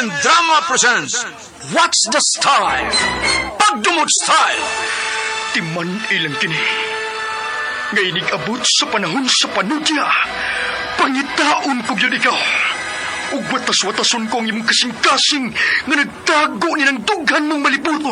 Armen Drama presents What's the Style? Pagdumot Style! Timan ilang kini. Nga inig-abot sa panahon sa panudya. Pangitaon ko yun ikaw. Ug watas-watason ko ang imong kasing-kasing nga nagtago ni ng dughan mong malibuto.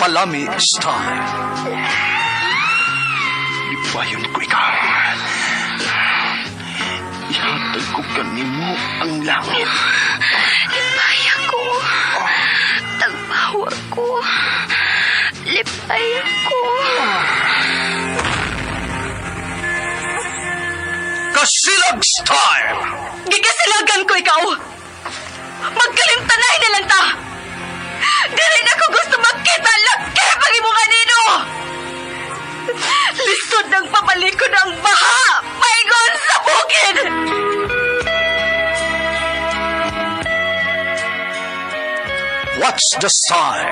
Palami Style. Lipayon ko ikaw. Ihatag ko kanimo ang langit. Lipay ako. Tagpawa ko. Lipay ako. Kasilag Style! Gigasilagan ko ikaw. Magkalimtanay na lang ta. Dili na ko gusto magkita laki pag imong anino. Lisod ng pabalikon ang baha. Paingon sa bukid. What's the Style?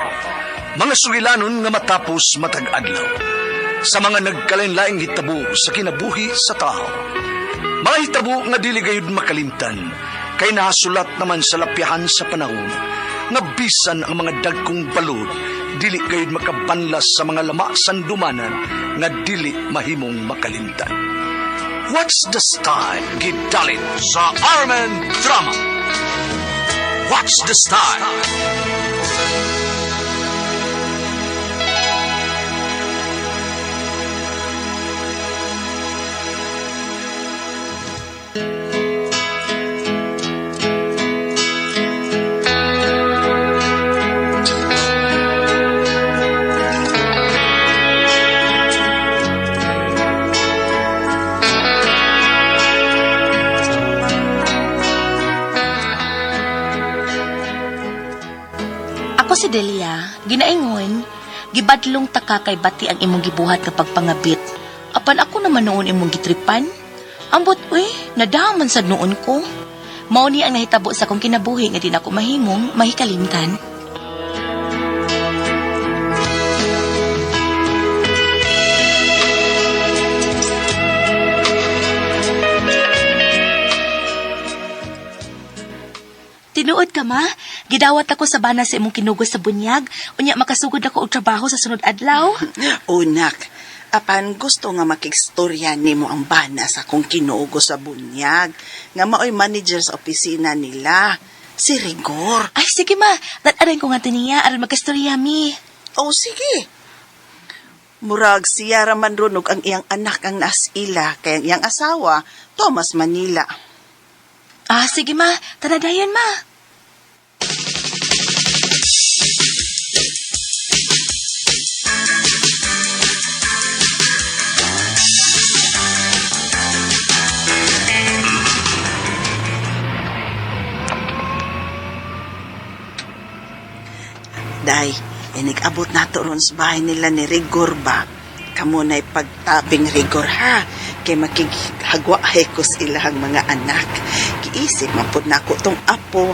Mga sugilanon nga matapos matag adlaw. Sa mga nagkalain-laing hitabo sa kinabuhi sa tao. Mga hitabo nga dili gayud makalimtan, kay nahasulat naman sa lapyahan sa panahon, nga bisan ang mga dagkong balod, dili gayud makabanlas sa mga lama sandumanan nga dili mahimong makalimtan. What's the Style? Gidalit sa Armen Drama. What's the Style? Ako si Delia, ginaingon, gibadlong taka kay bati ang imong gibuhat nga pagpangabit. Apan ako naman noon imong gitripan. Ambot, uy, nadaman sad noon ko. Mao ni ang nahitabo sa akong kinabuhi nga di na ako mahimong mahikalimtan. Tinuod ka ma, gidawat ako sa bana sa imong kinugos sa bunyag, unya makasugod ako og trabaho sa sunod adlaw. Unak, apan gusto nga makigstorya nimo ang bana sa akong kinugo sa bunyag, nga maoy manager sa opisina nila, si Rigor. Ay sige ma, dad-aran ko nga tiniya aron magkastorya mi. Oh, sige. Murag siya raman runog ang iyang anak ang nasila, kay ang iyang asawa, Thomas Manila. Ah, sige ma, tara dayon ma. Day, inig-abot nato ron sa bahay nila ni Rigor ba? Kamo na'y pagtabing Rigor ha, kay makighagwahe ko sa ilahang mga anak. Giisip man pud nako tong apo.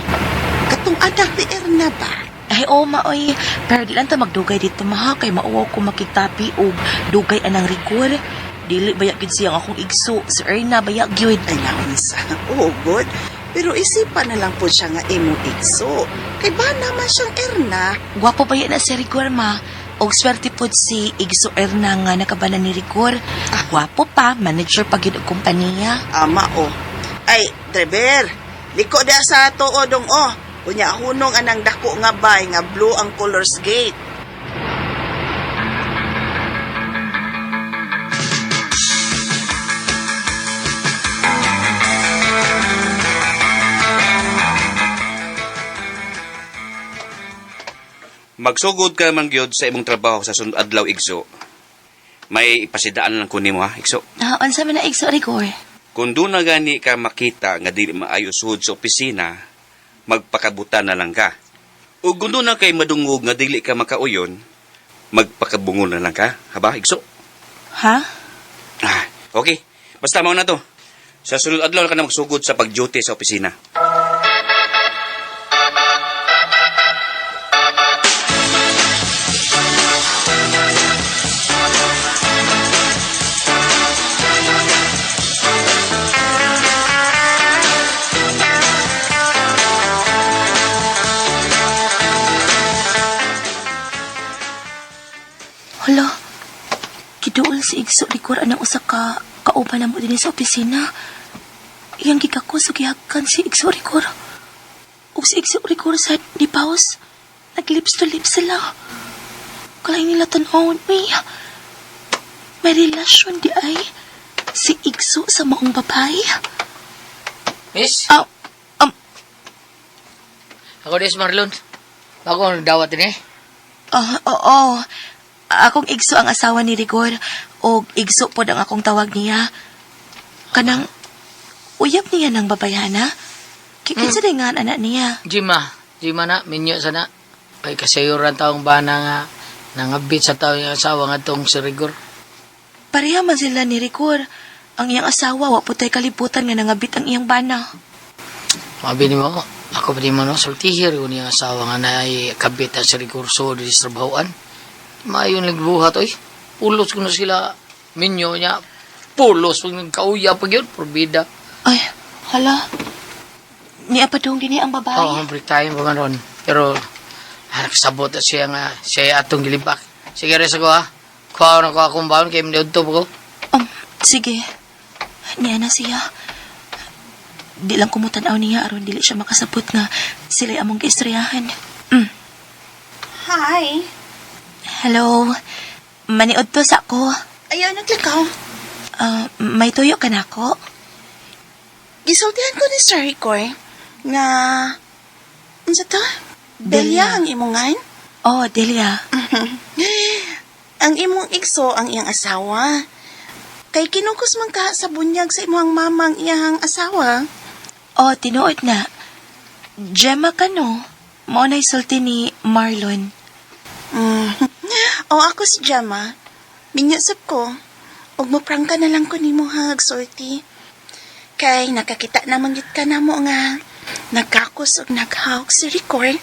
Katong anak ni Erna ba? Ay, oo, ma, oy. Pero di lang ta magdugay dito, ma, ha? Kay mauwaw ko makitabi og dugay anang rigor. Dili baya gid siyang akong igso. Si Erna, baya gyud. Ay naunsa, oo good. Pero isipan na lang po siya nga imong igso. Kay ba naman siyang Erna? Gwapo baya na si Rigor, ma. Og swerte pod si Igso Erna nga nakabana ni Rigor. Gwapo pa, manager pa gyud og kompanya. Ama o. Ay, driver, liko da sa tuo dong o. Unya hunong anang dako nga bay nga blue ang colors gate. Magsugod ka man gyud sa imong trabaho sa sunod adlaw igso. May ipasidaan lang ko nimo ha, igso. Ah, unsa man na Igso Rigor? Kung doon na gani ka makita nga dili maayo suhod sa opisina, magpakabutan na lang ka. O kung doon na kay madungog nga dili ka makauyon, magpakabungol na lang ka, haba, igso. Ha? Ah, okay. Basta mao na to. Sa sunod adlaw na ka na magsugod sa pag-duty sa opisina. Rigor anang usa ka kauban namo dinhi sa opisina. Iyang gikakos ug gihagkan si Igso Rigor. Ug si Igso Rigor sa ni pause. Nag-lips to lips sila. Kalain nila tan-awon, uy. May relasyon di ay si Igso sa maong babae. Miss, Ah, ako des Marlon. Bago ang dawat din eh. ah, oo. Akong Igso ang asawa ni Rigor. O Igso pod ang akong tawag niya. Kanang uyab niya ng babayhana. Kinsa mm. nga ang anak niya? Jima, Jima na, minyo sana. Kay kasayuran taong bana nga nangabit sa tao yung asawa nga tong si Rigor. Pareha man sila ni Rigor. Ang iyang asawa, wa po tay kalibutan nga nangabit ang iyang bana. Mabi ni mo, ako pa di mo no, sultihir ko niyang asawa nga na ay kabit at si Rigor so di sa trabahoan. Maayon nagbuhat oy. Pulos ko na sila minyo niya. Pulos pag nagkauya pag yun, porbida. Ay, hala. Niya pa dong dinhi ang babae. Oo, break time pa man ron. Pero, sabot na siya nga, siya atong gilibak. Sige, res ako ha. Kuha na ko akong baon, kaya mniudto pa ko. Sige. Niya na siya. Di lang kumutanaw niya aron dili siya makasabot nga sila'y among giistoryahan. Hi. Hello. Maniod to sa ko. Ayaw, naglakaw. Ah, may tuyo ka na ako? Gisultihan ko ni Sir Ricoy nga unsa to? Delia ang imongan? Oh, Delia. Ang imong igso ang iyang asawa. Kay kinukos man ka sa bunyag sa imong mamang iyang asawa. Oh, tinuod na. Gemma ka no? Mao na'y sulti ni Marlon. Mm. O ako si Gemma. Minyasap ko. Ug moprangka na lang ko nimo ha, sulti. Kay nakakita naman gid ka namo nga nagkakos ug naghawk si Ricoy.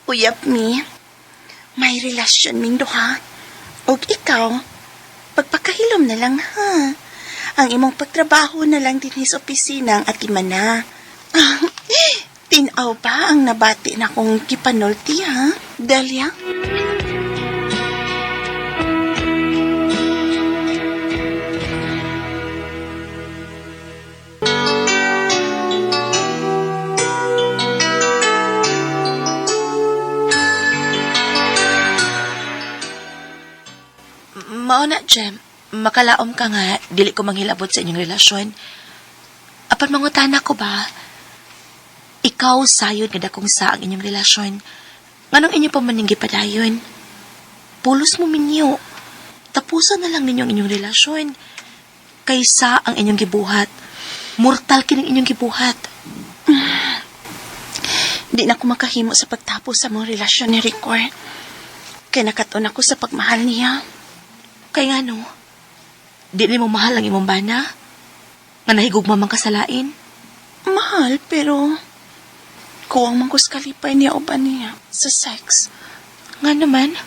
Uyap mi. May relasyon ming duha. Ug ikaw, pagpakahilom na lang ha. Ang imong pagtrabaho na lang dinhi sa opisina ang atimana. Tinaw ba ang nabati na kong gipanulti ha, Delia? Mao na, Jem. Makalaom ka nga, dili ko manghilabot sa inyong relasyon. Apan mangutana ko ba, ikaw sayod nga dakong sa ang inyong relasyon. Nganong inyo pa man ning gipadayon? Pulos mo minyo. Tapusan na lang ninyo ang inyong relasyon. Kaysa ang inyong gibuhat. Mortal kining inyong gibuhat. Di na ako makahimo sa pagtapos sa mong relasyon ni Ricor. Kay nakaton ako sa pagmahal niya. Kay ngano, di nimo mahal ang imong bana? Nga nahigugma man ka sa lain? Mahal, pero kuwang man ko sa kalipay niya o ba niya sa sex. Nga naman,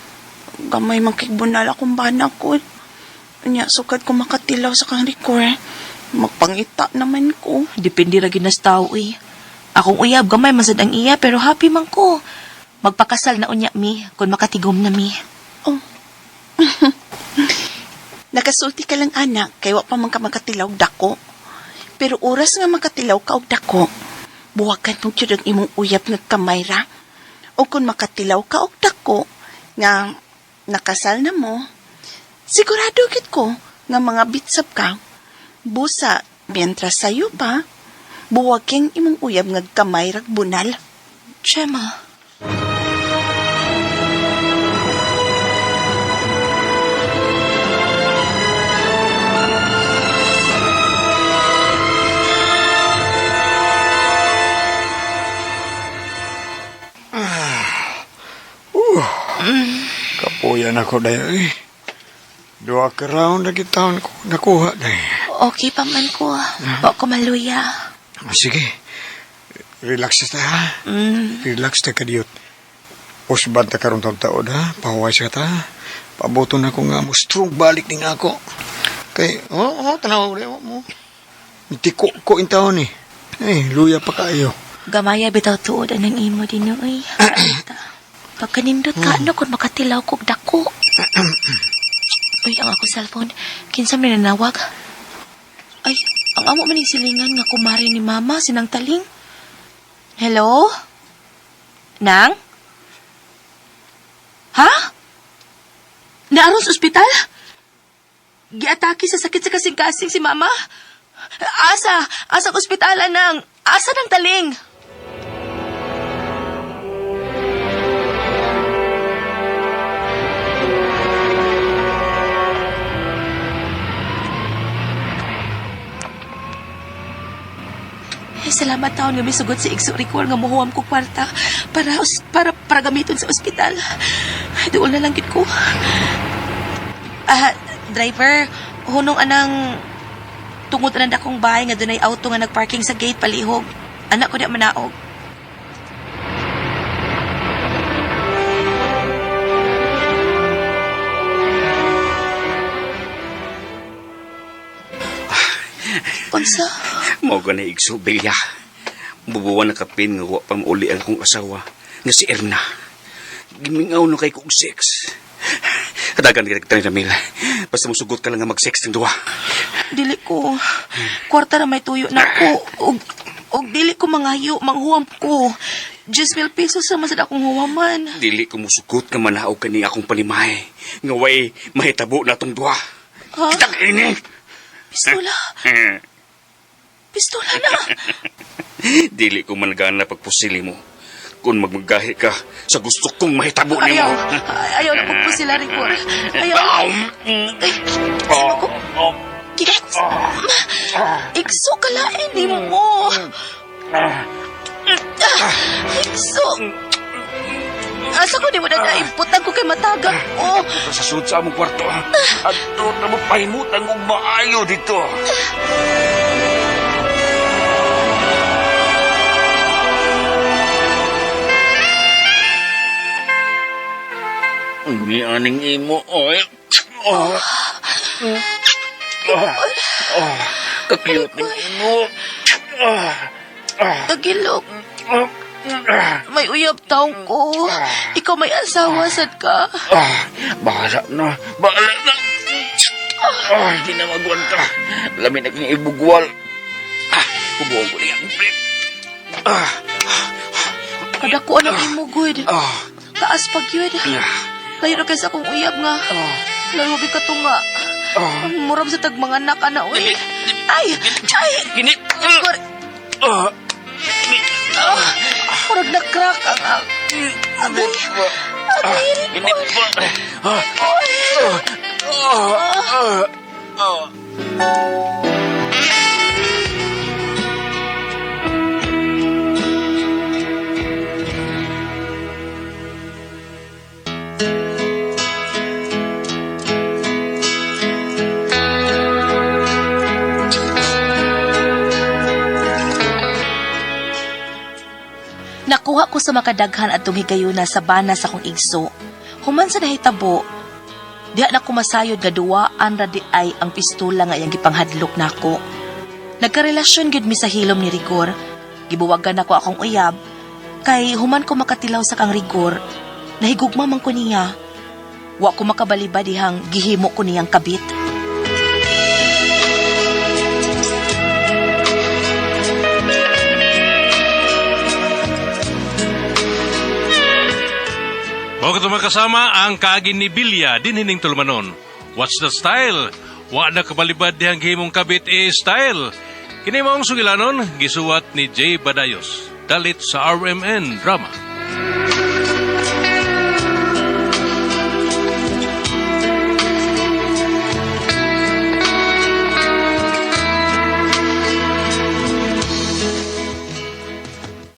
Gamay man kay bunal akong bana ko. Nya, sukad ko makatilaw sa kang Ricor. Magpangita naman ko. Depende ra gyud na sa tao eh. Akong uyab gamay man sad ang iya pero happy man ko. Magpakasal na unya mi kung makatigom na mi. Oh. Nakasulti ka lang anak, kay wa pa man ka makatilaw og dako. Pero oras nga makatilaw ka og dako, buwagan mo gyud ang imong uyab nga kamay ra. O kung makatilaw ka og dako, nga nakasal na mo, sigurado gyud ko nga mga bitsap ka. Busa, mientras sayo pa, buwag imong uyab nga kamay rag bunal. Gemma. Kapuyan ako dayo eh. Duha ka round na gitawon ko nakuha dayo. Okay pa man ko. Wa ko maluya. Sige. Relax ta ha. Mm. Relax ta kadiyot. Usbad ta karon taon taod ha. Pahuway sa ta. Pabuto na ko nga mo strong balik ning ako. Kay oo, oh, tanaw mo mo. Tiko ko in taon eh. Eh, luya pa kayo. Gamaya bitaw tuod anang imo dinoy. Pagkanindot ka ano kung makatilaw kog dako. Uy, ang akong cellphone. Kinsa may nanawag? Ay, ang amo man ning silingan nga kumare ni Mama, sinang taling. Hello? Nang? Ha? Naaron sa ospital? Giatake sa sakit sa kasing-kasing si Mama? Asa? Asa ang ospital, Nang? Asa ng taling? Ay, salamat taon nga may sugot si Igso Ricor nga muhuam ko kwarta para gamiton sa ospital. Ay, Duol na lang gid ko. Ah, driver, hunong anang tungod anang dakong bahay nga dunay auto nga nagparking sa gate palihog. Anak ko di manaog. Unsa? Mao gani igso Bilya. Bubuwan na kapin nga wa pa mauli ang akong asawa nga si Erna. Gimingaw na kay kog sex. Kadagan kita 30 mil. Basta musugot ka lang nga mag-sex ng duha. Dili ko. Kwarta na may tuyo na ko. Og dili ko mangayo, manghuam ko. 10,000 pesos sa masad akong huwaman. Dili ko musugot nga manaog kani akong panimahe. Nga way mahitabo na tong duha. Ha? Kitang ini. Pistola. Pistola na. Dili ko managana pagpusili mo. Kung magmagahi ka sa gusto kong mahitabo nimo. Ayaw. Ayaw na po sila, Rigor. Ayaw. Ay, sino ko? Igso ka lain ni mo. Igso. Asa ko di mo na naimputan ko kay matagak. Oh. Sa sud sa among kwarto. Adto na mo pahimutan og maayo dito. Ni aning imo oy. Oh. Oh. Oh. Kakiyot ning imo. Ah. Ah. Tagilok. Ah. Ah. May uyab taong ko. Ikaw may asawa, sad ka. Ah, bahala na. Bahala na. Ah, hindi na magwanta. Lamin na kong ibugwal. Ah, hubuan ko niya. Ah, Kadako ang imo, good. ah, Taas pag yun. ah, Layo na kaysa akong uyab nga. Layo wag katunga. ah. Murab sa tag mga anak, ana, uy. Ay! Ay! Ginit. Murag Ah, murag na-crack ang Agay! Agay! ginit. Ah, ah, ah, ah. Nakuha ko sa makadaghan atong higayuna sa bana sa akong igso. Human sa nahitabo, diha na kumasayod nga duwaan ra di ay ang pistola nga iyang gipanghadlok nako. Nagkarelasyon gyud mi sa hilom ni Rigor. Gibuwagan nako akong uyab kay human ko makatilaw sa kang Rigor, nahigugma man ko niya. Wa ko makabaliba dihang gihimo ko niyang kabit. Mao kato makasama ang kaagin ni Bilya din hining tulumanon. What's the style? Wa na kabalibad dihang gihimong kabit e style. Kini maong sugilanon, gisuwat ni Jay Badayos. Dalit sa RMN Drama.